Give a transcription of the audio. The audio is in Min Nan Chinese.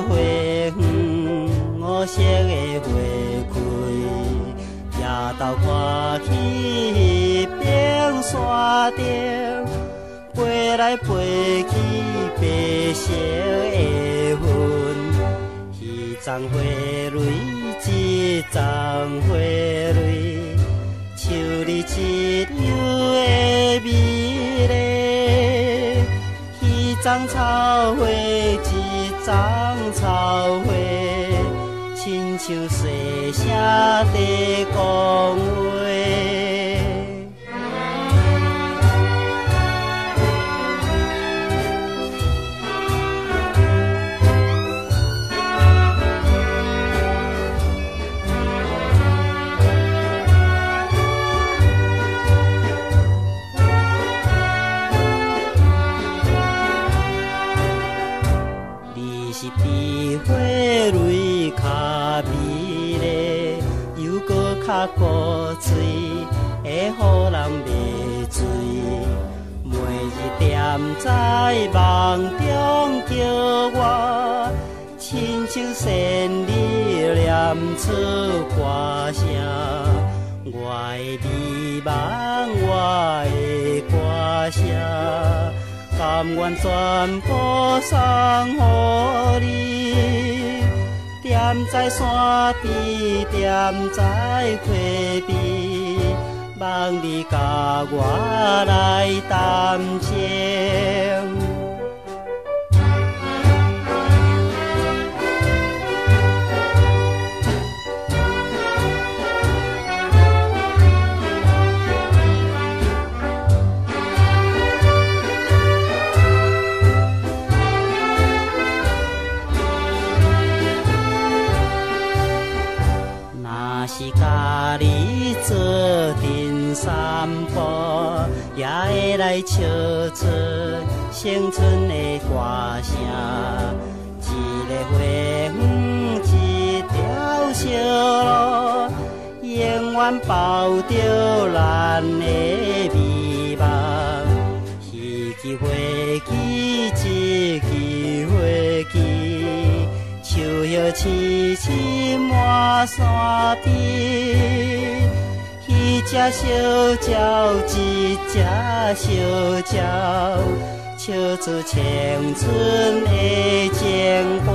花园，五色的花开。抬头看去，冰山顶，飞来飞去白色的云。彼丛花蕊，这丛花蕊，像你一样的美丽。彼丛草花，这丛草花，亲像细声在讲话。你是比花蕊较美丽，又阁较古錐，会予人迷醉。每日踮在梦中叫我，亲像仙女念出歌声。我的美梦，我的歌声，甘愿全部送予你。踮在山边，踮在溪边，望你佮我来谈情。若是佮你做阵散步，也會來唱出青春的歌聲。一个花園，一條小路，永遠包著咱的美夢。彼支花枝，這支花枝，樹葉青青滿山邊。彼隻小鳥，這隻小鳥，唱出青春的情歌。